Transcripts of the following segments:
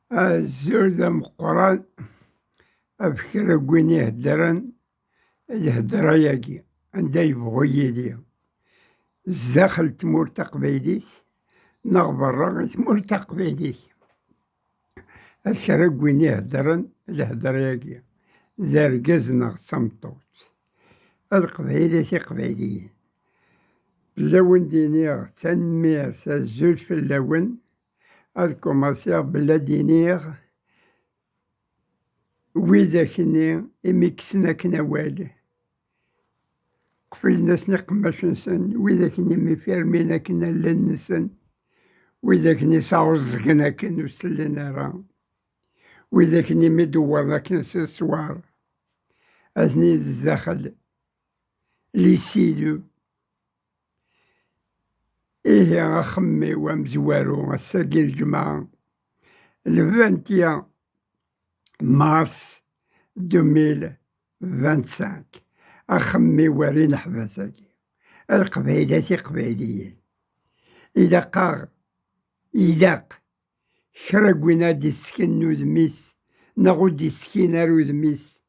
Azul d ameqqran ɣef kra n win iheddren lhedra-agi, anda yebɣu yili, zdaxel tmurt taqbaylit neɣ berra i tmurt taqbaylit. A kra n win iheddren lhedra-agi, d argaz neɣ d tameṭṭut. A Leqbayel a tiqbayliyin, fell-awen d-iniɣ tanemmirt, azul fell-awen. Ad kumaṣiɣ bla d-iniɣ widak-nni imi kksen akken awal, qeflen-asen iqemmac-nsen, widak-nni mi firmin akken allen-nsen, widak-nni sɛuẓẓgen akken ur sellen ara, widak-nni mi dewwren akken s leswar, atni zdaxel lisilu. Ihi axemmiw amezwaru ass-agi lǧemɛa, le 21 mars 2025, axemmiw ar ineḥbas-agi, a Leqbayel a tiqbayliyin, ilaq-aɣ, ilaq kra n win ad d-isken udem-is neɣ ur d-iskin ara udem-is,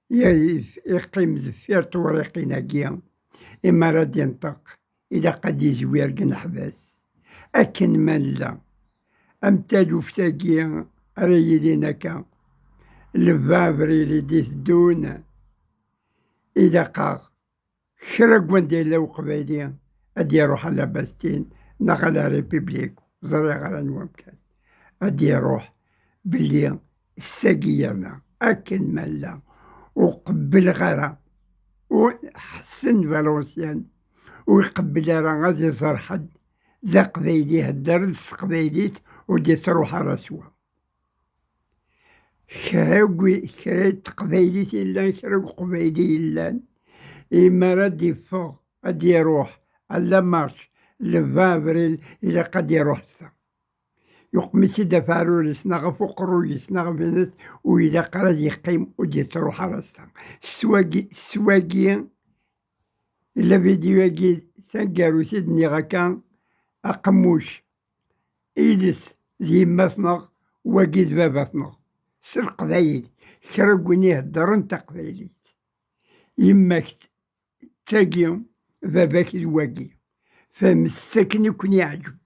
iqqim deffir tewriqin-agi, imi ara d-inṭeq, ilaq ad d-izwir deg ineḥbas. Akken ma nella, am taluft-agi ara yilin akka, le 20 avril i d-iteddun, ilaq-aɣ kra n wanda yella uqbayli ad iruḥ à la Bastille neɣ à la République, ẓriɣ ara anwa amkan, ad iruḥ belli s tagi yerna akken ma nella ur qebbleɣ ara ur Ḥsen Valenciennes ur iqebbel ara ad iẓer ḥedd d aqbayli ihedder-d s teqbaylit ur d-ittruḥ ara s wa. Kra n teqbaylit yellan, kra n uqbayli yellan, imi ara d-iffeɣ, ad iruḥ à la marche le 20 avril, ilaq ad iruḥ sa. Yuqem-it-id ɣef uɛrur-is neɣ ɣef uqerruy-is neɣ ɣef yinna-s, ur ilaq ara ad yeqqim, ur d-yettruḥ ara sa. S wagi, la vidéo-agi taneggarut i d-nniɣ akka, aqemmuc iles d yemma-tneɣ, wagi d baba-tneɣ. S leqbayel, kra n win iheddren taqbaylit. Yemma-k d tagi, baba-k d wagi. Fehmet-tt akken i ken-iɛǧeb.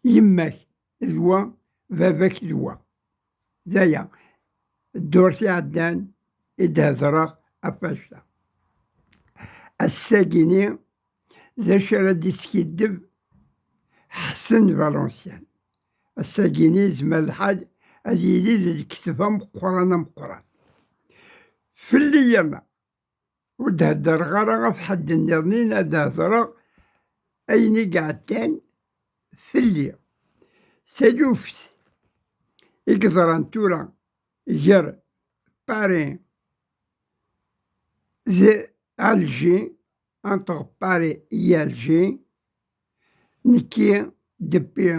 Yemma-k d wa, baba-k d wa. D aya, ddurt iɛeddan i d-hedreɣ ɣef wannect-a. Ass-agi-nni, d acu ara d-iskiddeb Ḥsen Valenciennes? Ass-agi-nni yezmer lḥal ad yili d lekdeb ameqqran ameqqran. Fell-i yerna, ur d-heddreɣ ara ɣef ḥedd nniḍen, ad d-hedreɣ ayen i iɛeddan fell-i. Taluft i yeḍran tura gar Paris d Alger, entre Paris et Alger, nekki depuis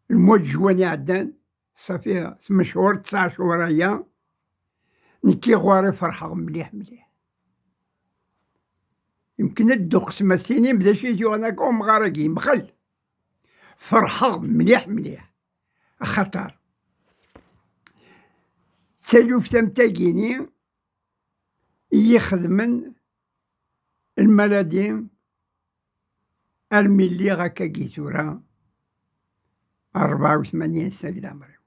le mois de juin iɛeddan, صافي 8 شهور 9 شهور aya, nekki ɣur-i ferḥeɣ mliḥ mliḥ. Yemken ad d-tuqsem ad tinim d acu i yuɣen akka umɣar-agi yemxel. Ferḥeɣ mliḥ mliḥ, axaṭer d taluft am tagini i yi-xedmen lmaladi armi lliɣ akkagi tura 84 sna deg leɛmer-iw.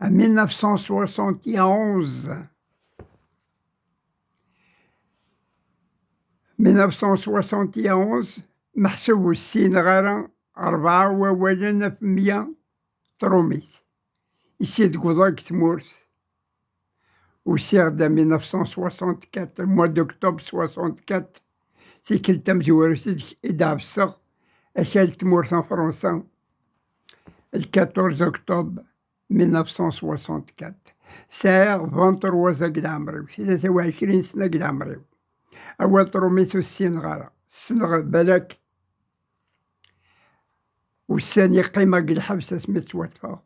En 1971, 1971 meḥsub ur ssineɣ ara rebɛa wawalen ɣef 100 trumit. Issi deg uḍar deg tmurt. Usiɣ-d en 1964, mois d'octobre 64, tikkelt tamezwarut i d-ɛefseɣ akal n tmurt n Fransa, le 14 octobre 1964. Sɛiɣ 23 deg leɛmer-iw, 23 sna deg leɛmer-iw. Awal trumit ur ssineɣ ara, ssneɣ balak ussan i qqimeɣ deg lḥebs asmi ttwaṭṭfeɣ.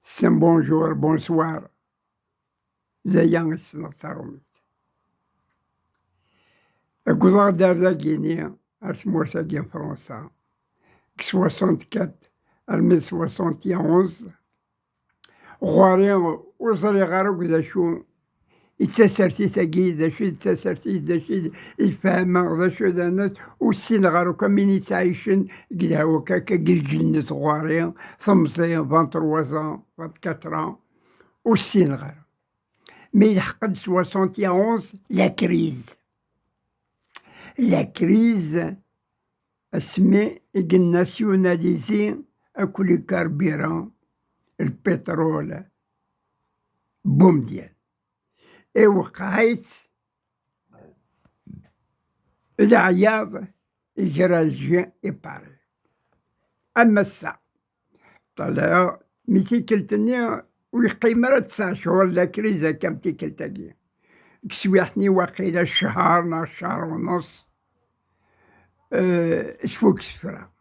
Sen bonjour, bonsoir. D aya i ssneɣ tarumit. Wwḍeɣ-d ar dagini, ar tmurt-agi n Fransa. 64 أرمي 71 غواري وزري غير ذا شو التسرتي تاكي ذا شو التسرتي ذا شو الفهمة ذا شو ذا الناس والسين غير كمين يتعيشن قلها وكاكا قل الجنة غواري ثمزي 23 24 والسين غير mais يلحق 71 la crise la crise اسمي nationalisé اكل carburant البترول بومديان اي وقعت العياض يجرى Alger et Paris. اما الساعة طلع ميتي كلتني ويقيم راه 9 شهور la crise كام تيكلتاكي كسويحني وقيلا شهر نا شهر ونص تفوك السفرة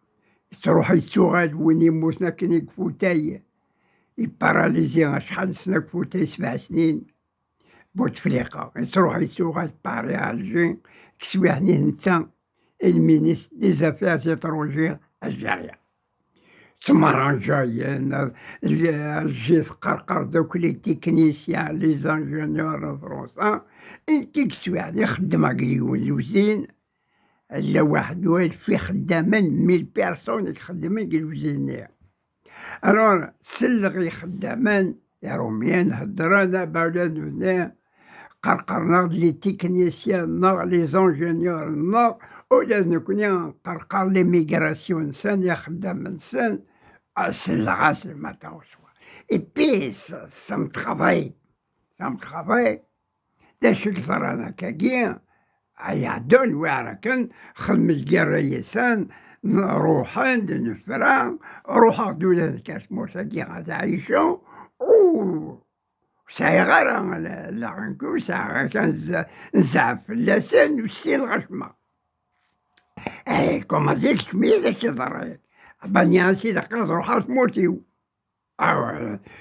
تروح يتوغال وين يموتنا كان يكفوتاي paralysé شحال سنة كفوتاي 7 سنين بوتفليقة تروح يتوغال Paris Alger كسويحني نتا ال ministre des affaires étrangères algériennes تمرنجاين Alger تقرقر دوك les techniciens les ingénieurs فرنسا كي كسويحني يخدم قليون l'usine لا واحد والف خداما 1000 personnes يخدمين l'usine. Alors سلغ خدامان يا روميان هدرانا باولاد قرقرنا les techniciens نغ les ingénieurs نغ ولازم نكون قرقر l'immigration نسان يا خدام نسان سلغاس le matin au soir. Et puis ça me travaille, ça me travaille. دا شي صرانا كاكي عيعدون وعركن خدمت كيريسان روحان نفرا روح دولة كاس مرساكي غادا عيشو و سايغارا لا غنكو ساعة كان نزعف فلاسن وسين الغشمة اي كوما ديك تميز شي ضريت باني عسي دقا روح تموتيو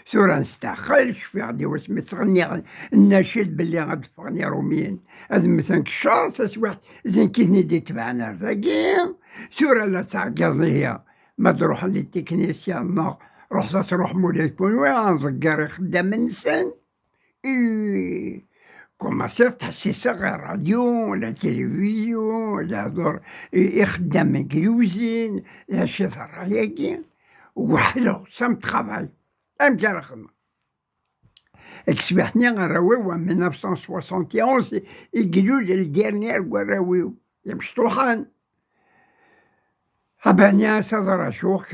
سورة نستعقل شفي غادي واسمي تغني النشيد باللي غادي روميين هذا مثلا كشار تسويحت زين كيثني دي تبعنا رزاقي سورة لا تعقضني هي ما تروح les techniciens نغ روح تروح مولاي يكون وين نزقر خدام النسان إيه commencé تحسيس غير راديو la télévision لا دور يخدم l'usine لا شي ثراياكي وحلو ça me travaille ام كان خدمة اكسبحني غراويو 1971 يقولوا ال dernier غراويو يمشطوحان هباني صدر شوخ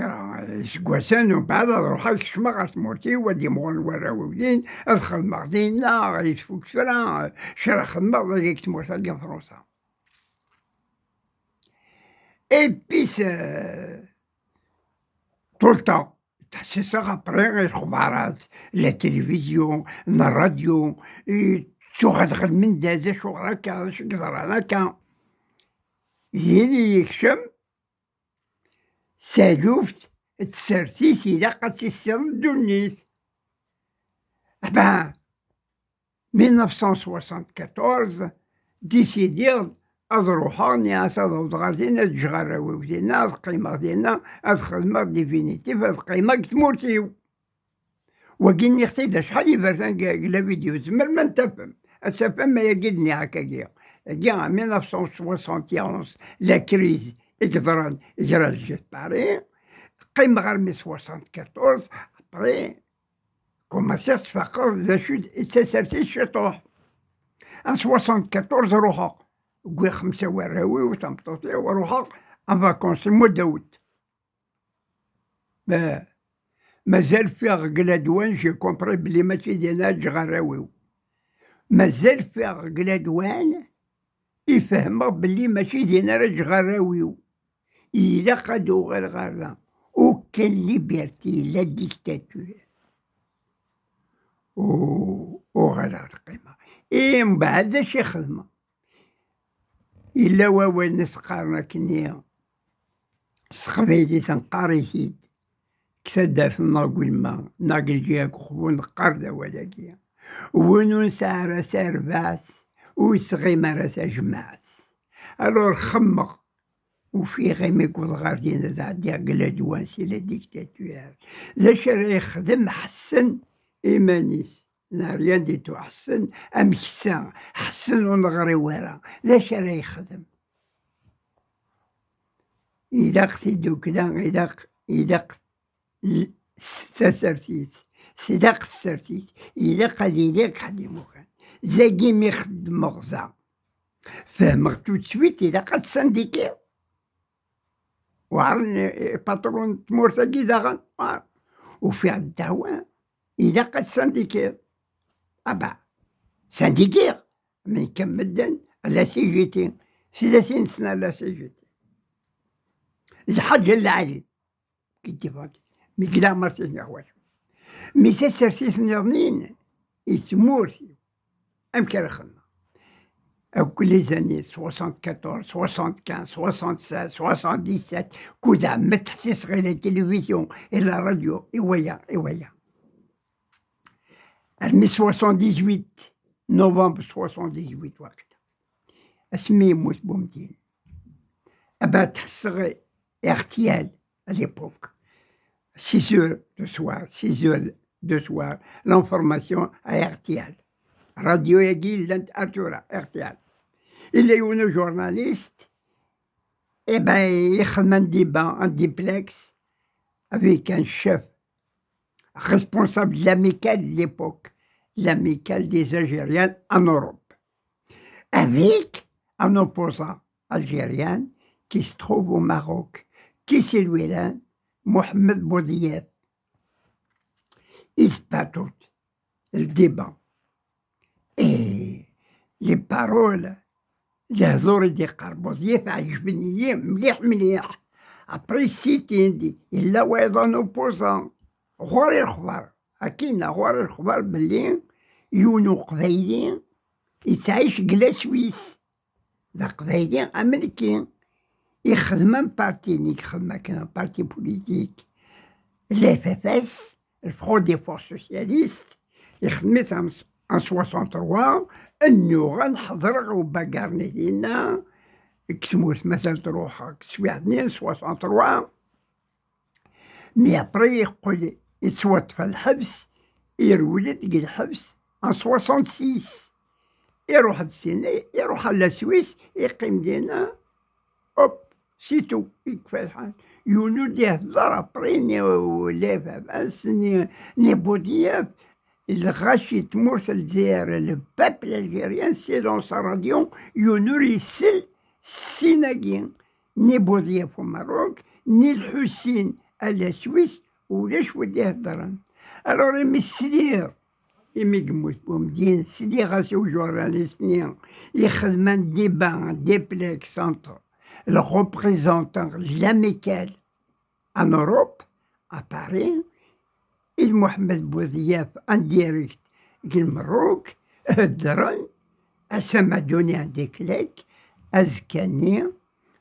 سكواسان ومن بعد نروح كشما غتمورتي ودي مغون وراويين ادخل مغدينا غادي تفوك فرا شرا خدمة ديك تمورتا ديال فرنسا. Et puis tout le temps تحسس après الخبارات la télévision الراديو تغدغل من دازا شو هكا شو هكا زين يكشم سالوفت تسرتيس إلا قد تسير الدنيت. Ben 1974 décidé ad ruḥeɣ nniɣ-as ad awḍeɣ ɣer din ad ǧǧeɣ arraw-iw dinna ad qqimeɣ dinna ad xedmeɣ définitif ad qqimeɣ deg tmurt-iw wagi nniɣ-t-id acḥal iberdan deg la vidéo tezmer ma ntafem ad tafem ayagi d-nniɣ akkagi agi 1971 la crise i yeḍran gar Alger Paris qqimeɣ armi 74 après commencé tfaqeḍ d acu i d tasertit ciṭuḥ en 74 ruḥeɣ wwiɣ xemsa warraw-iw tameṭṭut-iw ruḥeɣ en vacances mois d'août. مازال فيها deg la douane j'ai compris بلي ماشي ديالنا ǧǧeɣ arraw-iw مازال فيها deg la douane يفهمغ بلي ماشي ديالنا راه ǧǧeɣ arraw-iw ilaq ad uɣaleɣ ɣer da aucune liberté, la dictature. Uɣaleɣ qqimeɣ i mbeɛd acu xedmeɣ yella wawal nesqaren akkenni s teqbaylit neqqar-it-id deg taddart-nneɣ deg Ulma neɣ deg lǧiha n Uqbu neqqar-d awal-agi win ur nesɛi ara tarbaɛt ur yesɣim ara tajmaɛt. Alors xemmeɣ وفي غير ما يقول غاردين هذا قلا c'est la dictature. ذا شرا يخدم حسن إيمانيس n'a rien du tout. حسن أمكسا حسن ونغري ورا ذا شرا يخدم إذا قتي كدا إذا تسرتيت سلاق تسرتيت إذا قد يليق حد مكان ذاكي مي خدم غزا فهمت tout de suite إذا قد syndiquer وعرن patron تمورتاكي داغن وفي الدعوة إذا قد syndiquer أبا syndiquer من كم مدن la CGT 30 سنة la CGT الحاج العالي كي تفاضل mais كلا مرتين أخوات mais سرسيس نظنين يتمورسي أمكن خدمة أو les années 74 75 76 77 كودا ما تحسس غير la télévision la radio إيويا إيويا mais 78 نوفمبر 78 وقتها اسمي يموت بومدين أبا تحس اغتيال à l'époque. 6 heures de soir, 6 heures de soir, l'information à RTL. Radio يجي لانت أرتورا RTL. إلا يكون journaliste, eh ben, يخدم un débat, un duplex avec un chef responsable de l'amicale de l'époque, l'amicale des Algériens en Europe, avec un opposant algérien qui se trouve au Maroc, qui c'est lui-là, Mohamed Boudiaf. Ils se battent le débat. Et les paroles الهضور دي قال بوضياف عجبني مليح مليح. Après c'était إلا وايضا opposant غوري الخبر أكيد غوري الخبر باللي يونو قبايلي يتعيش ڨ la Suisse ذا قبايلي أمريكي يخدم parti يخدم كان parti politique ال FFS, ال Front des forces socialistes. يخدمت en 63 انه غنحضر وباكارني لينا كتموت مثلا تروح سويعتنين 63. Mais après يقول يتوط في الحبس يرولد الحبس en 66 يروح السيني يروح على Suisse يقيم دينا hop, c'est tout. يكفى الحال يونو يهضر après ni ولا FFS ni بودياف الغاشي تمورت الجزائر le peuple algérien, silence radio. يونور يسل السيناكي ni بوضياف au Maroc ni الحسين à la Suisse ولاش ودي يهضرن. Alors إمي سليغ إمي يموت بومدين سليغ اسي journaliste ني يخدم débat duplex entre le représentant de l'amicale en Europe, à Paris, et Mohamed Boudiaf en direct du Maroc, هدرن ça m'a donné un déclic. أزكاني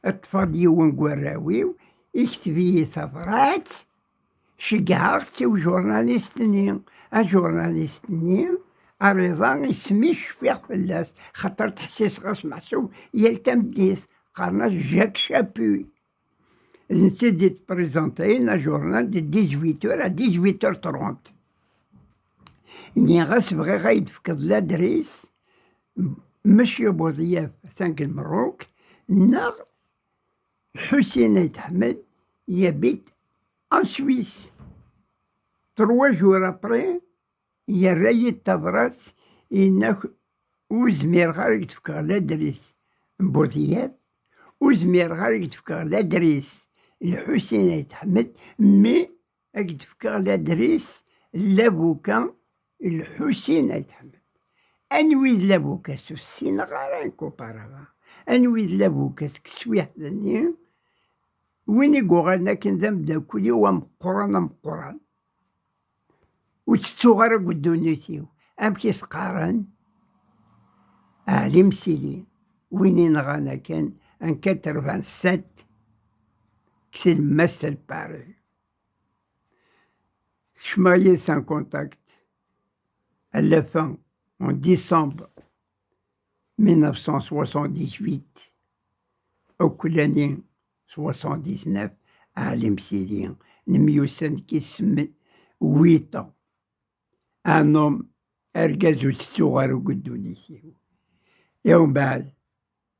الطفال يون قراويو يكتب لي ثغرات شجعت و journaliste ني un journaliste ني أريضا يسمي شفيق فلاس خاطر تحسيس غاس محسوب يلتم قارنا Jacques Chapuis نسيت présenter un journal de 18h à 18h30. إني غاس بغي غايدفكض l'adresse monsieur بوضياف cinq المروك نغ حسين أحمد il habite en Suisse. 3 jours après يراي تبرات إنك وزمير غير يتفكر l'adresse بوضياف وزمير غير يتفكر l'adresse الحسين أحمد mais يتفكر l'adresse l'avocat الحسين أحمد أنويد l'avocat السين غير qu'auparavant أنويد l'avocat كسويح ذني وين يقول كان ذا بدا كل يوم قران مقران وتتوغر قدونيتيو أم كيسقارن أهلي مسيلي وين ينغانا كان en 87 كسي Paris. Je en contact à la fin, en décembre 1978, au l'année 79 علي مسيدي نميوسن كيسم 8 ans un homme ارجاز وتستوغر قدونيسي. يوم بعد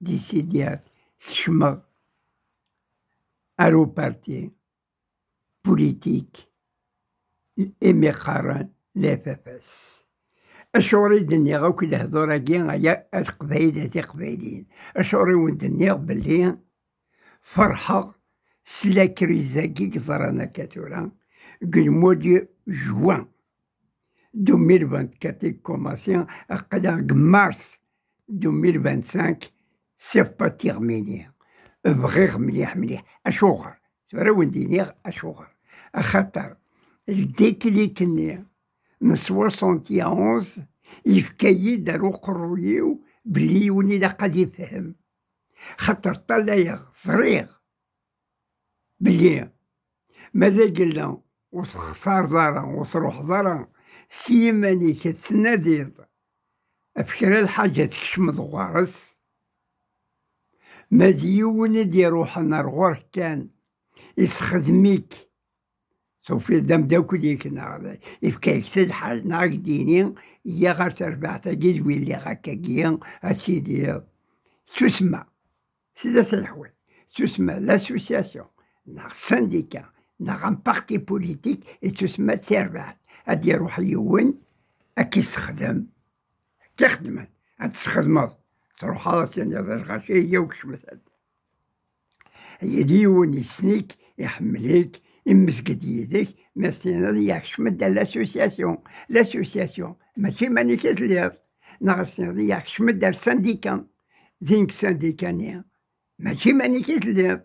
décidé كشمغ ارو parti politique إمي قارن لا FFS. أشعري دنيا غاوك الهضورة يا القبايل تقبايلين، أشعري وندنيا بلي فرحة سلا crise كي زرانا كاتورا le mois de juin 2024 commencé أقلا مارس 2025 c'est pas terminé. بغيغ مليح مليح أشوغر ترى وندينيغ أشوغر أخاطر ال déclic ني من 71 يفكايد دارو قرويو بلي وني لا قد يفهم خاطر طلع صريغ بلي ماذا قلنا وتختار دارا وتروح دارا سيماني كتنادي افكر الحاجة تكشم غارس ما ديون دي روح نار كان يسخدميك سوف دام داك ديك نهار يفكاك الحال نهار ديني يا غير تربح تاكي ويلي غاكاكي اسيدي تسمى ثلاث الحوايج تسمى l'association ناغ syndicat ناغ un parti politique تسمى تربح غادي يروح يون اكي تخدم تخدم تخدم تروح على تاني الغاشية وكش مثلا يديون يسنيك يحملك يمسكد يدك ما سينا يحشمد l'association l'association ماشي ماني كتلير نغ يحشمد ال syndicat زينك syndicat ني ماشي ماني كتلير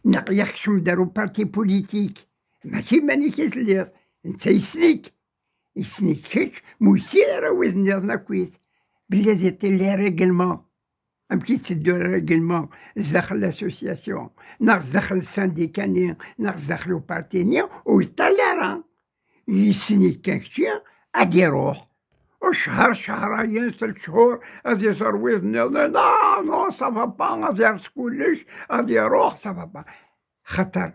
نغ يحشم دارو parti politique ماشي ماني كتلير انت يسنيك يسنيك كيش موسيرة وذني كويس بلي les règlements أم كي تدو règlement داخل l'association ناغ داخل ال syndicat ناغ داخل parti ني ويطلع يسني كاكشي غادي يروح وشهر شهرين 3 شهور غادي يزور non non ça va pas غادي يرس كلش غادي يروح ça va pas خاطر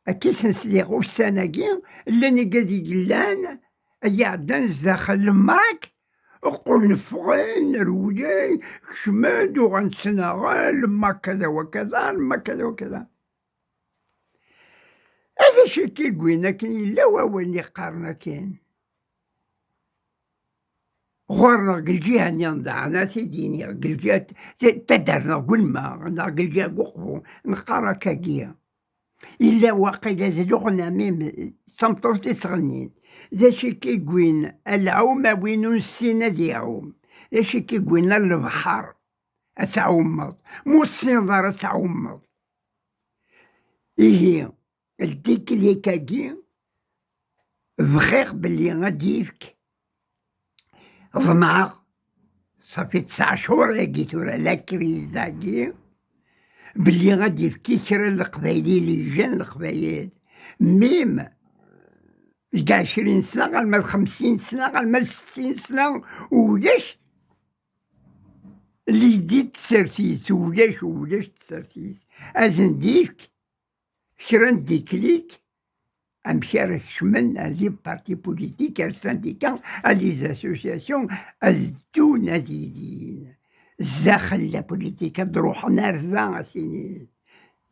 كي سنسلي السنة كي لاني قاد يقلان يعدان داخل الماك قول نفغن رولي كشمد وغنتسناغل ما كذا وكذا ما كذا وكذا. هذا شي كيقولنا كاين لا هو اللي قارنا كاين غورنا قلجيها نضعنا سيديني قلجيها تدرنا قل ما قلجيها قوقبو نقرا كاكيا إلا واقيلا زلغنا même تمطوط تغنين ذا شي كيقوين العوم وين السنة دي يعوم ذا شي كيقوين البحر أتعومض مو السنظر أتعومض. إيه ال déclic اكي بغيغ بلي غادي يفك ضمع صافي 9 شهور لقيتو la crise اكي بلي غادي يفكي كرا القبايلي les jeunes القبايل même كاع 20 سنة غير ما 50 سنة غير ما 60 سنة ولاش اللي ديت تسرتيس ولاش ولاش تسرتيس ازن ديك كرا déclic امشي راه كشمن les partis politiques ال syndicats les associations الدون ديدين داخل la politique تروح نار سينين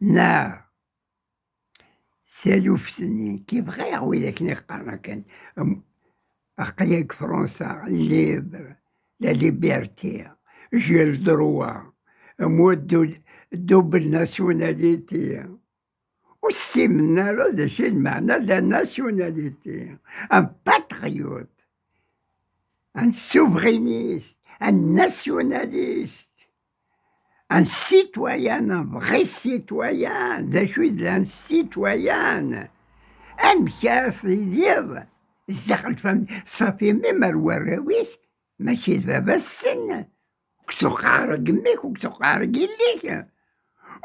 نار سالوف سنين كيف غير وإذا كنا قرنا كان أقليك فرنسا libre la liberté j'ai le droit moi double nationalité والسيمنا هذا شيء المعنى la nationalité un patriote un souverainiste un nationaliste un citoyen, un vrai citoyen, ذا شو un citoyen أمشى يدير الزخل فهم صافي même الوراويش ماشي بابا السن وكتقارق ميك وكتقارق يليك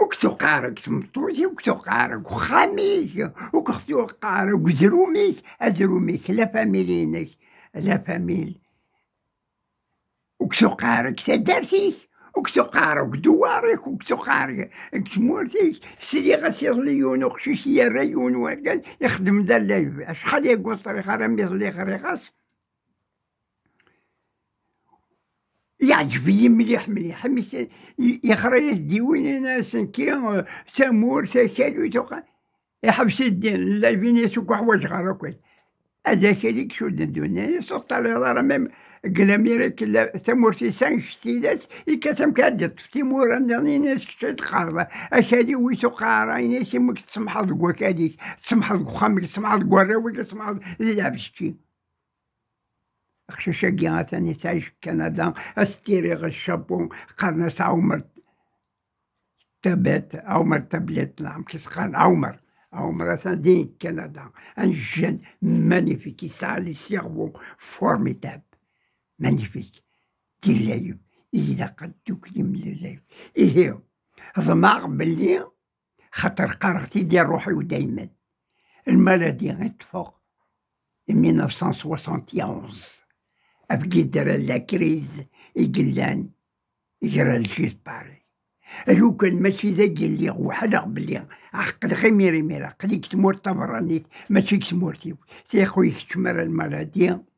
وكتقارق تمطوتي وكتقارق خاميك وكتقارق زروميك أزروميك la famille ينك la famille وكتقارق تدارتيك. وكتقار وكدوارك وكتقار كتمورتيك سيدي غاسي يظلي وقشيش يا وقال يخدم دا اللايف شحال يقول طريقه راه ميظلي غريغاس يعجبني مليح مليح يخرج ديوين ناس كي تامور ساكالو توقع يحبس الدين لا بيني سوق حوايج غير هذا كذلك شو دندون سلطة راه ميم قلاميرك تمورتي سان شتيلات يكاتم كاد تيمور ناس تقارب اشادي ويسو قارا ناس مك تسمح ذوك هذيك تسمح ذوك خامك تسمح ذوك الراوي تسمح لا بشتي خشاشاكي ثاني تعيش في كندا استيري غ الشابون قرنا عمر تابات عمر تابلت نعم كيسقان عمر عمر دين كندا un jeune magnifique يسعى le cerveau formidable magnifique دي اللايف إلا قدوك لي من اللايف إيه ضماغ باللي خاطر قرغتي ديال روحي ودايما ال maladie غيتفوق 1971 أبكي دار la crise إقلان يجرى الجيش باري لو كان ماشي ذاك اللي وحده بلي عقل غير ميري ميرا قليك تمور تبرانيت ماشي كتمورتي سي خويا كتمر ال maladie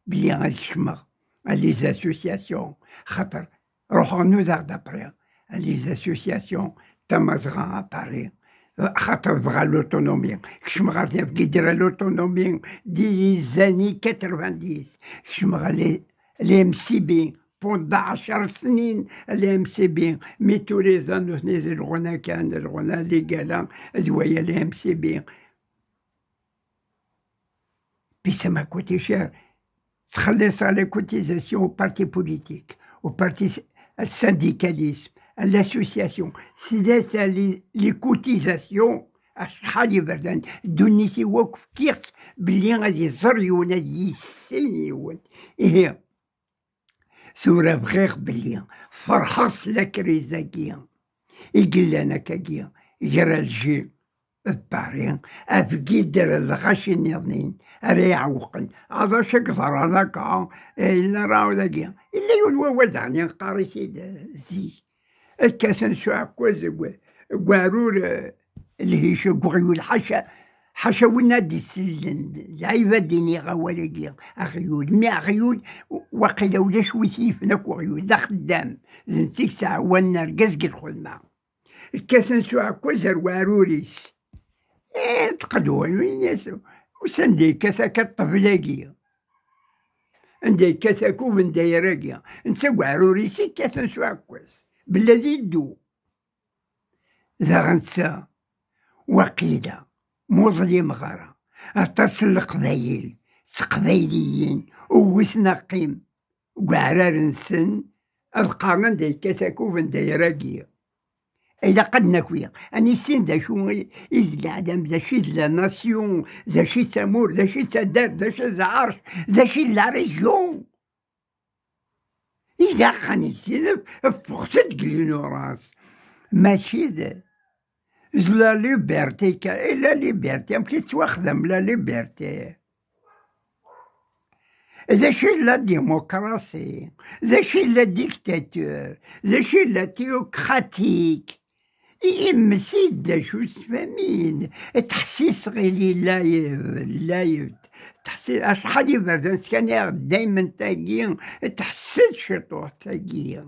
بلي غنكشمغ les associations خاطر روحو نوزار d'après les associations تمازغا à Paris خاطر بغا l'autonomie كشمغ في دير l'autonomie des années 90 كشمغ les MCB pendant 10 سنين les MCB mais tous les ans نيز الغنى كان الغنى اللي قال زوايا les MCB puis ça m'a coûté cher تخلص على cotisations aux partis politiques aux partis syndicalisme l'association سلاسة les cotisations شحال يبردان دونيتي وقف كيخ بلي غادي يزر يون غادي يسين يون إيه ثورة بغيغ بلي فرحص la crise اكي يقلانا كاكي يجرى الجي باري افكي دار الغاشي نظنين راه يعوقن هذا شك ضرانا كا إلا راهو ذاكي إلا يون هو دعني قاريتي زي الكاسن شو عكوز قارور الهيش غيول حاشا حاشا ونا دي سلن العيبة ديني غوالي أغيول مي أغيول وقيلا ولا شوي سيفنا غيول ذا خدام زنتيك ساعة وانا رقز الخدمة الكاسن شو عكوز واروريس إيه تقدوا الناس وسندي كاسا كطفلاكي عندي كاسا كوب ندايراكي نتا قعروريسي كاسن شو عكوز بالذي يدو ذا وقيلة مظلم غرا أتصل القبايل تقبايليين ووسنا قيم وعرار نسن القرن داي كاساكوب ندايراكي إلا قد نكوي أني سين ذا شو إذ العدم ذا شي la nation ذا شي تامور ذا شي تدار ذا شي العرش ذا شي la région إذا خاني سيلف فخسد l'ignorance ماشي ذا la liberté la liberté كي تواخدم la liberté ذا شي la démocratie ذا شي la dictature ذا شي la théocratique يمسيد ذا شو تفهمين تحسيس غير لايف لايف تحسيس اشحال يبردن كان دايما تاقي تحسد شطوح تاقي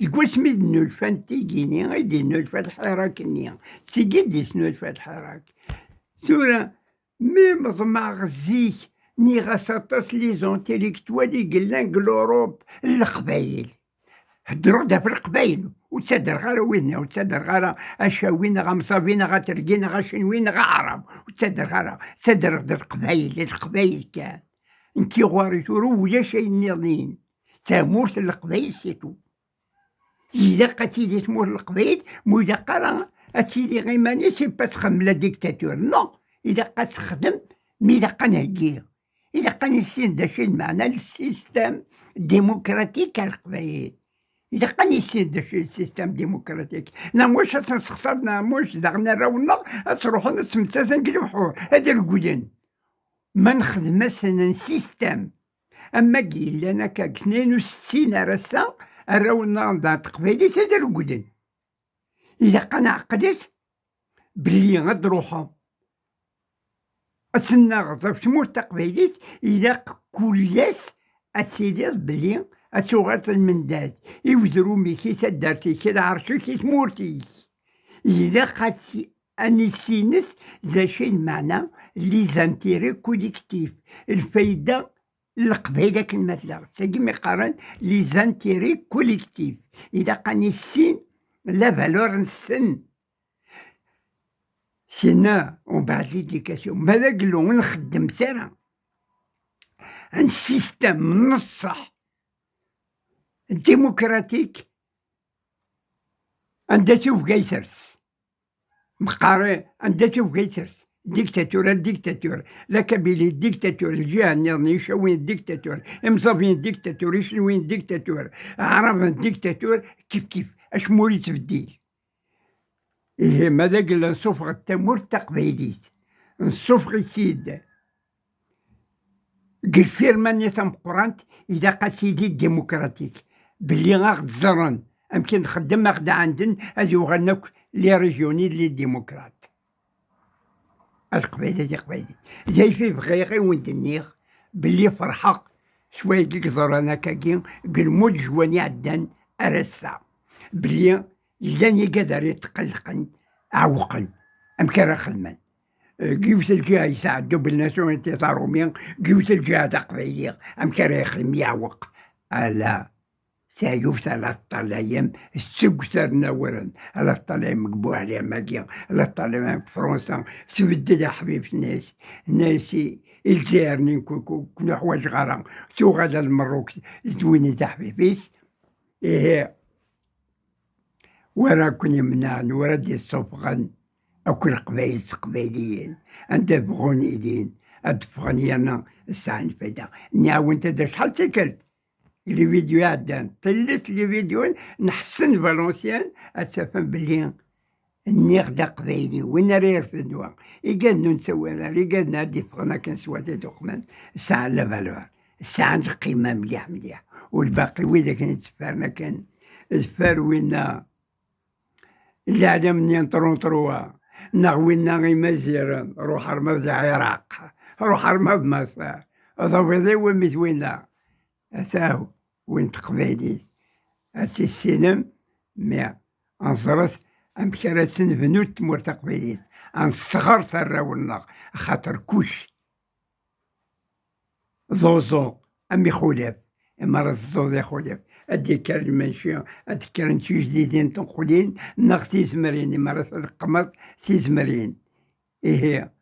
تقول سميد نولفان تيجيني غيدي نولفا الحراك ني تيجي دي نولفا الحراك ثورة ميم ضماغ زيك ني غاسطاس les intellectuels يقلان l'Europe القبايل هدرو دا في القبايل وتسدر غير وين وتسدر غير اشاوين غمصافين غترقين غشنوين غعرب وتسدر غير تسدر القبايل القبايل كان انتي غواري ثورو ولا شي نظنين تامورت القبايل c'est tout إذا قتيلي تمور القبيل مو إذا قرا أتيلي غير ماني c'est pas تخدم la dictature non إذا قد تخدم mais إذا قنهجي إذا قنسين دا شي المعنى ال système démocratique القبايل إذا قنسين دا شي ال système démocratique نا واش تنسخسرنا واش دغنا راونا تروحو نتمتازن نقلبحو هذا الكودن ما نخدم un système أما قيل لنا كا 62 راسا الراونا تقبايليت هذا رقدن. إلا قنا عقلت بلي غاد روحو أتسنى في تمور تقبايليت، إلا كلاس أتسيدير بلي أتوغات المنداد يوزرو ميكي تدارتي كي العرشي كي تمورتي. إلا قاتي أني سينس ذا شي المعنى les intérêts collectifs، الفايدة القبيلة كما لا تاكي مقارن les intérêts collectifs. إلا قاني السين la valeur نسن سينا ومن بعد l'éducation ماذا قلو نخدم سنة un système نصح démocratique عندها تشوف كيسرس مقاري عندها تشوف كيسرس dictature dictature la Kabylie dictature الجهة النظامية شوين ديكتاتور مصافين ديكتاتور شنوين ديكتاتور عرب ديكتاتور كيف كيف اش موري تبديل. إيه ماذا قلنا نصفغ التمور تقبيليت نصفغ سيد قل فيرماني تمقرانت إذا قاسيدي démocratique باللي غاغ تزرن أمكن نخدم غدا عندن هذي وغناك les régions les démocrates القبيلة دي قبيلة زي في بغيغي وندنيغ باللي فرحة شوية كيك زرانا كاكين قلمود جواني عدان أرسا باللي لاني قادر يتقلقن عوقن أمكن راه خدمان كيوس الجهة يساعدو بال nationalité تارومي كيوس الجهة تاع قبيلي أمكن راه يخدم يعوق ألا سايوف على الطلايم السكسر نورن على الطلايم مقبوع على ماكيا على الطلايم فرنسا تبدل يا حبيب الناس الناس الجزائر كنا حوايج غرا تو غادا المروك زويني تاع حبيبيس. إيه ورا كوني منان ورا دي الصفغان أكل قبايل قبايليين أنت بغوني دين أدفغني أنا الساعة الفايدة نعاون تدا شحال تاكلت les vidéos عدان طلت les vidéos نحسن Valenciennes أتفهم بلي النيغ دا قبايلي وين راه يرفدوا إيقاد نسوي إيقاد نادي فغنا كنسوا دوقمان الساعة la valeur الساعة القيمة مليح مليح والباقي وإذا كان تفارنا كان الفار وين العالم منين طرون نغوينا غي مزيرا روح رمض العراق روح رمض مصر ضويضي ومزوينا أتاهو وين تقبايلي أتي السينم مي أنظرت أمشي راه تنبنو تمور تقبايليت أنصغر تراونا خاطر كوش زوزو أمي خلاف إما راه الزوز يا خلاف أدي كان ماشي أدي كان شي جديدين تنقولين نغ تيزمرين إما راه القمر تيزمرين. إيه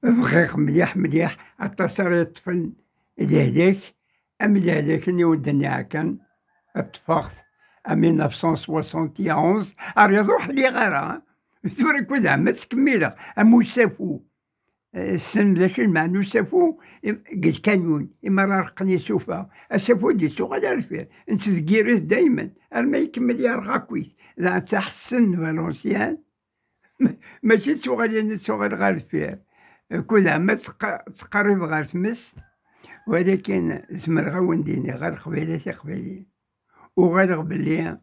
بغيغ مليح مليح التصريح الطفل الهلاك أم الهلاك اللي ودني كان اتفقت أم 1971 أريد روح لي غيرها ثوري كل عام تكملة أم وسافو السن ذاك المعنى وسافو قل كانون إما راه رقني سوفا السافو دي سوق على الفير انت تقيريس دايما ما يكمل يرغى كويس لا تحسن فالونسيان ماشي تسوغ تسوغ غير الفير كل عام تقرب غير تمس ولكن زمر غاونديني غير قبيلة قبيلين وغير بلي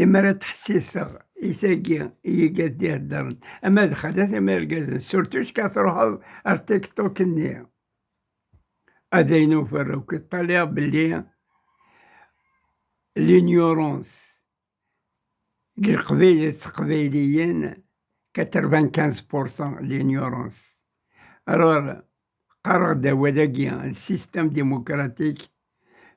إما راه تحسيس يساقي يقاد يهدر أما دخلت أما رقاز سورتو كتروح التيك توك ني هذا ينوفر كيطلع بلي l'ignorance قبيلة قبيليين 95% l'ignorance. Alors قرر دوالاكي ال système démocratique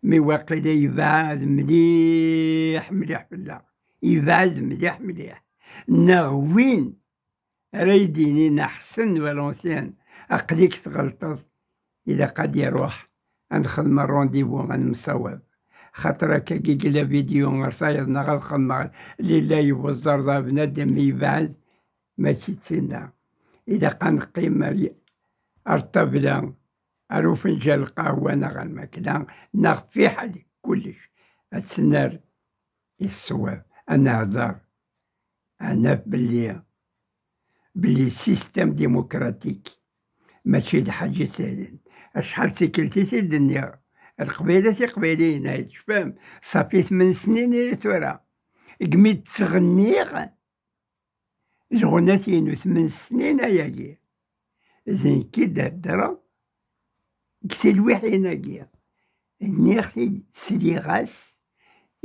mais واقيلا يبعد مليح مليح بالله يبعد مليح مليح نغوين رايديني نحسن Valenciennes أقليك تغلطت إذا قد يروح نخدم ال rendez-vous غنمصوب خاطر كي قلا فيديو غير نغ لله يوزر بنادم يبعد ماشي تسنى إذا قنقيم الطبلة أرو فنجان القهوة نغ الماكلة نغ في حد كلش أتسنر الصواب أنا هضر أنا بلي système démocratique ماشي حاجة ساهلة. شحال سكلتي في الدنيا القبيلة تيقبيليين هاي تفهم صافي 8 سنين ثورة قميت تغنيغ الغناتينو 8 سنين أياكي زين كي دهدرا كسي الوحيناكي نيختي سليغاس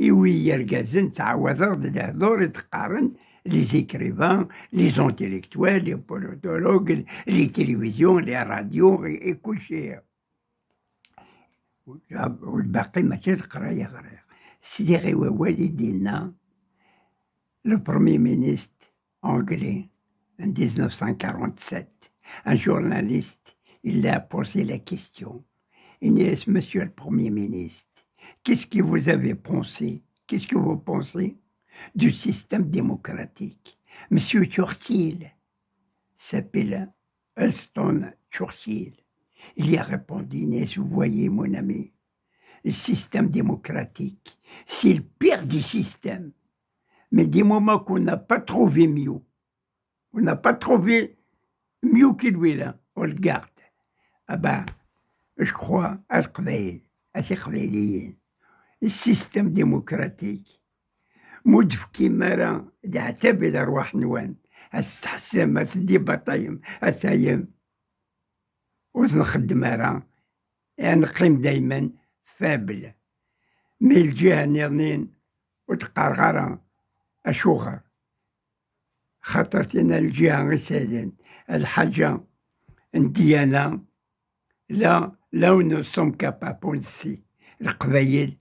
إوي يرقازن تعوض الهضور تقارن les écrivains, les intellectuels, les politologues, les télévisions, les radios, et كل والباقي ماشي القراية غير سليغي والدينا. Le premier ministre anglais en 1947, un journaliste, il a posé la question. Il dit, monsieur le Premier ministre, qu'est-ce que vous avez pensé? Qu'est-ce que vous pensez du système démocratique? Monsieur Churchill s'appelle Winston Churchill. Il y a répondu, vous voyez, mon ami, le système démocratique, c'est le pire des systèmes. Mais du moment qu'on n'a pas trouvé mieux, on n'a pas trouvé mieux que lui là, on le garde. Ah ben, je crois, القبائل القبائليين ال système démocratique مود كيما راه العتاب الى ارواح نوان استحسن ما تدي بطايم أتايم وتنخدم راه نقيم دايما faible mais الجهة نيضنين وتقرغرة أشوغر خاطر تينا الجهة غير الحاجة ديالنا là là où nous sommes capables aussi. القبايل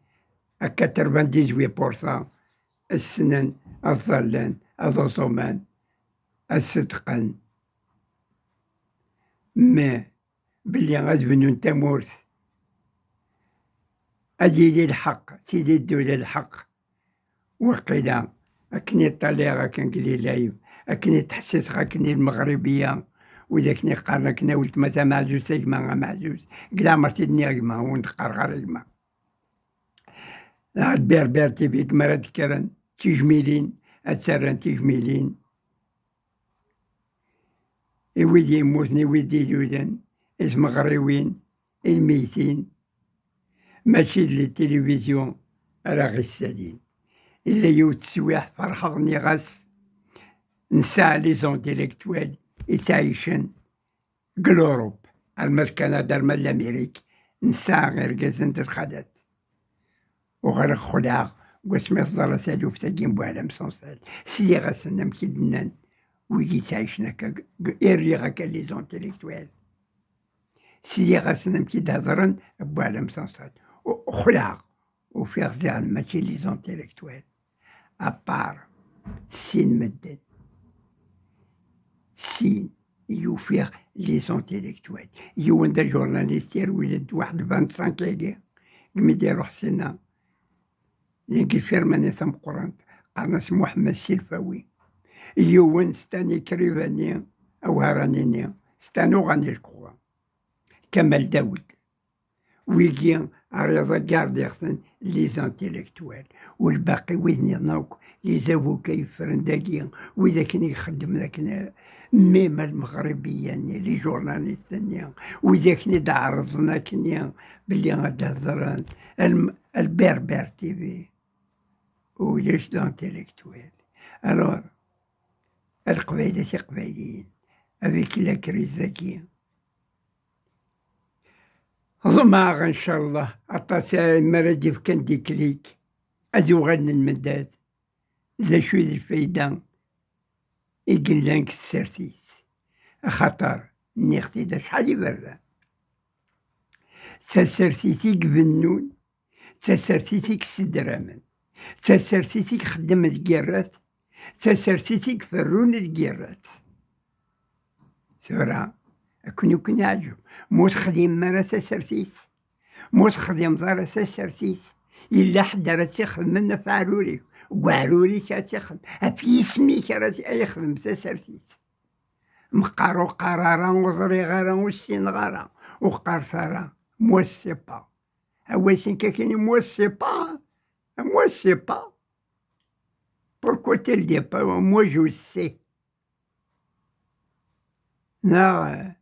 98% السنن الظلان الظلمان الصدقن mais بلي غادي تمورث أدي الحق سيدي الدولة الحق وقيلا أكني طالع كان لايف أكني تحسس أكني المغربية وإذا كني قارنا كنا ولد مثلا معزوز ما معزوز قلا مرتي دنيا ما ونتقرغر ما البربر تي مرات كرن تجميلين أتسرن تجميلين إويدي يموتني ويدي يولن إسمغريوين الميتين ماشي les télévisions راه غير إلا يوت السواح فرحغني غاس نساع les intellectuels يتعيشن l'Europe المال كندا المال l'Amérique نساع غير كازنت الخدات وغير خلاغ واش ما يفضل سالوف تاكين بوعلم سونسال سي غاسنا مكيدنان ويجي تعيشنا إري غاكا les intellectuels سي غاسنا مكيد بوعلم سونسال وخلاغ وفي غزال ماشي les intellectuels à part سين مدن سين يوفيغ les intellectuels يون دا journaliste يرولد واحد 25 كيكي كمي يروح سنة ينكي فيرماني ثم قرانت قرناس محمد سيلفاوي يون ستاني كريفاني أو هرانيني ستانو غاني الكوا كمال داود ويجي رضا كارديغسن les intellectuels والباقي وين نوك les avocats يفرن وإذا كان يخدم ذاك même المغربية les journalistes وإذا كان تعرضنا كنيا باللي غادا هضران البربر تي في ولاش d'intellectuels. Alors القبيلة قبايليين avec la crise ذاكي ضماغ ان شاء الله عطاس مرة كان déclic أزوغن المداد ذا شو الفايدة إقلانك السرتيت خطر نيختي دا شحال يبرد تسرتيتي بنون تسرتيتي كسدرامن تسرتيتي خدم الكيرات تسرتيتي فرون الكيرات ثورة أكون يكون يعجب مو تخدم مرة تسرتيت مو تخدم دار تسرتيت إلا حد راه تيخدم في عروري وعروري كتخدم في اسمي راه يخدم تسرتيت مقارو قرارا وزري غارا وسين غارا وقرصارا moi sais pas أول شي كاين moi sais pas, moi sais pas. Pourquoi tu le dis pas? Moi je sais. Non,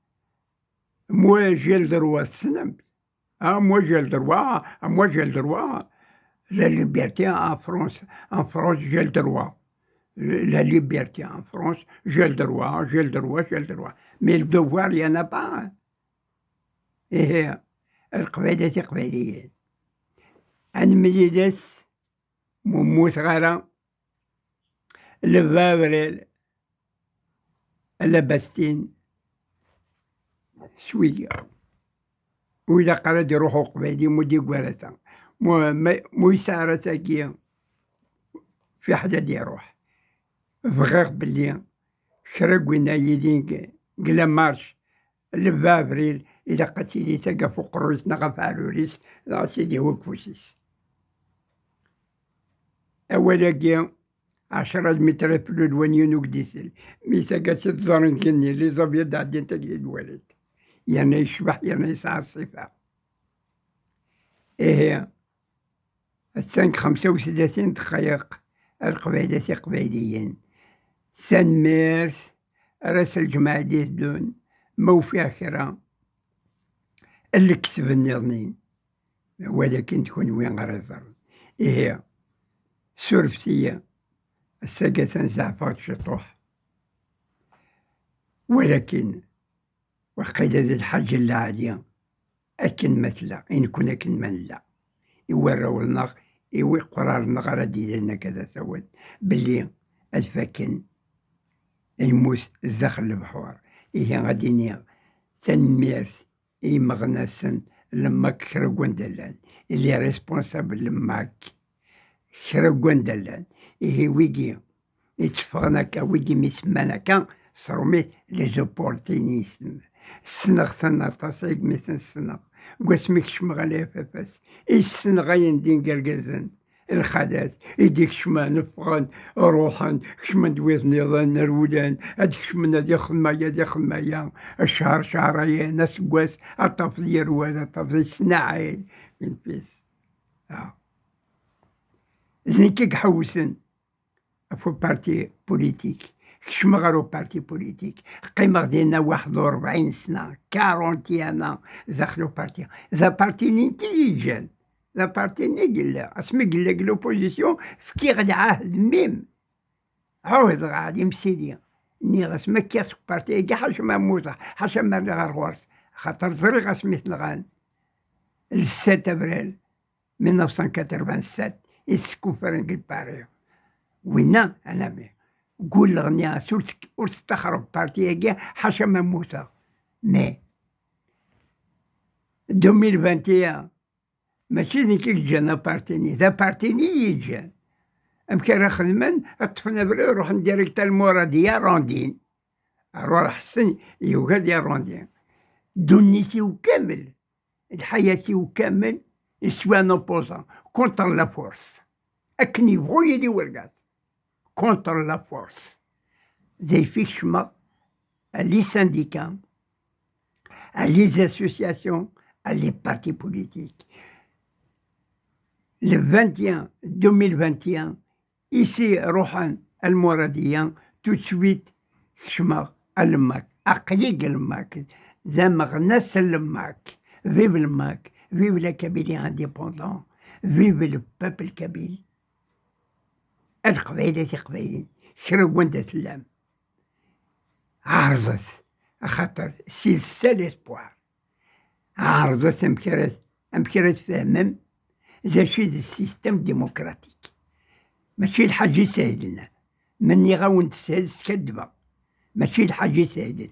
moi j'ai le droit تسلم. Ah, moi j'ai le droit, moi j'ai le droit. La liberté en France, en France j'ai le droit. La liberté en France, j'ai le droit, j'ai le droit, j'ai le droit. Mais le devoir, il n'y en a pas. إيه القبيلة قبيليين أنمليلس موموس غارة le 20 avril la Bastille شوية وإلا قرد يروحوا قبيلي مودي قوارتا مو يسارة تاكي في حدا يروح بغير بلي شرق وين يدين la marche le 20 avril إلا قتيلي تاقا فوق الرويس نغف عروريس سيدي هو كفوسيس أولا 10 متر في الوانيون وكديسل مي تاقا تزارن كني les avions عدين تاقي الولد يعني يشبح يعني يسعى الصفة. إيه السنة 35 دقايق القبيلة قبيليين سن ميرس راس الجماعة دون مو فيها كرا اللي كتب النظنين ولكن تكون وين غير. إيه سورفتية الساقة زعفات شطوح ولكن وقيل ذي الحاجة العالية أكن مثلا إن كنا كن من لا يوراو لنا إيوي قرار لنا غادي لنا كذا سواد باللي الفاكن الموس داخل البحور. إيه غادي نيا تنميرس إي مغناسن لما كرا دلان اللي responsables لماك كرا دلان. إيه ويجي يتفغنا كا ويجي ميسمانا كا صروميت les opportunistes سنغ تصيق مثل سنغ قسمك شمغ ففاس السنغ دين قرقزن الخدات يديك شما نفغن روحا كشما دويز نظن رولان هاد كشما دي خمايا دي خمايا الشهر شهرين ناس قواس الطفل يروان الطفل سناعين فيس زين كي حوسن فو parti politique كشما غارو parti politique قيمة ديالنا 41 سنة 41 داخلو parti ذا parti نين كي لا parti ني قلا اسمي قلا l'opposition فكي غادي عاهد ميم عاود غادي مسيدي ني غاس ما كياس parti كاع حاجة ما موزة حاجة ما غير غورس خاطر زري غاس مثل le 7 افريل 1987 يسكوفرن باري وينا انا مي قول لغنيا ورستخرج parti كاع حاجة ما موسى mais 2021 ماشي ذيك الجنة parti ني ذا parti ني يجان أمكن راه خدمان طفنا بري روح direct المرادية روندين روح حسن يوغاد يا روندين دنيتي وكامل الحياة وكامل suis un opposant contre la force أكني يبغو يدي ورقات contre la force زي فيك شما les syndicats, les associations, les partis politiques. Le 21 2021 ici روحان المرادية tout de suite شما الماك أقليق الماك زعما ناس الماك vive الماك vive la Kabylie indépendante, vive le peuple kabyle. القبيلة قبيلين شرقون سلام عرضت خاطر c'est seul espoir عرضت أمكرات فهمم ذا شي ال système démocratique ماشي الحاجة ساهلنا مني غاون تسهل سكدبة ماشي الحاجة ساهلة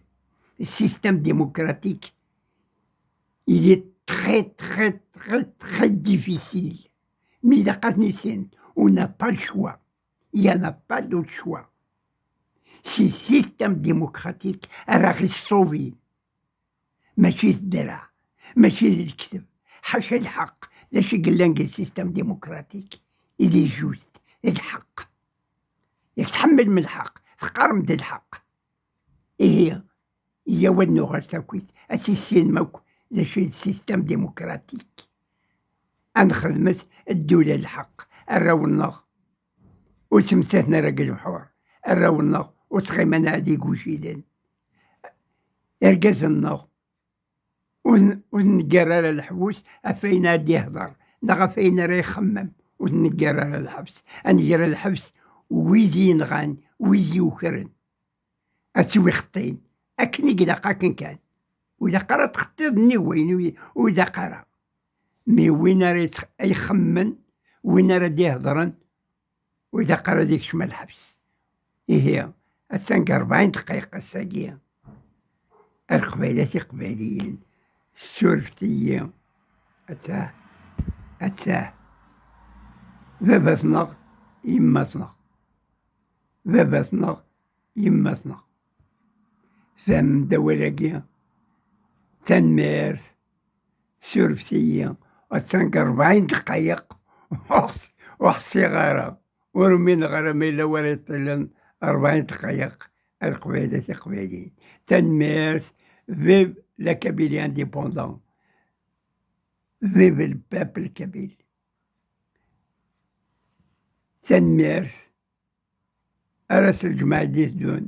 ال système démocratique il est très très très très difficile. Mais on n'a pas le choix. Il n'y en a pas d'autre choix. C'est système démocratique راه يصوفي ماشي الدرع ماشي الكتب حاشا الحق ذا شي قلنا ال système démocratique il est juste الحق ياك تحمل من الحق تقارم الحق إيه هي ودنو غير تاكويت أسيسين موك ذا شي ال système démocratique أنخدمت الدولة الحق الراونغ وتمساتنا راك البحور الراونغ وتغيمنا هادي كوشيدن إرقاز النغ ur neggar ara leḥbus ɣef wayen ara d-ihder neɣ ɣef wayen ara ixemmem, ur neggar ara lḥebs. Ad nger lḥebs wid yenɣan, wid yukren, ad ttwixeṭṭin akken i ilaq, akken kan. Ur ilaq ara ad txeṭṭiḍ nnig wayen ur ilaq ara. Mi win ara ixemmen, win ara d-ihedren, ur ilaq ara ad ikcem lḥebs. Ihi, attan deg 40 dqiqa ass-agi. A Leqbayel, a tiqbayliyin, ssurfet-iyi. Attah, attah. Baba-tneɣ, yemma-tneɣ. Baba-tneɣ, yemma-tneɣ. Fehmem-d awal-agi. Tanemmirt. Ssurfet-iyi. Attan deg 40 dqayeq ur ḥṣiɣ ara. Ur umineɣ ara ma yella wara yeṭṭilen 40 dqayeq. A Leqbayel, a tiqbayliyin. Tanemmirt. Vive la Kabylie indépendante. Vive le peuple kabyle. Tanemmirt. Ar ass lǧemɛa i d-iteddun.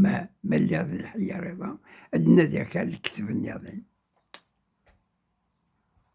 Ma lliɣ di lḥiyar iḍ-a, ad nadiɣ kra n lekteb nniḍen.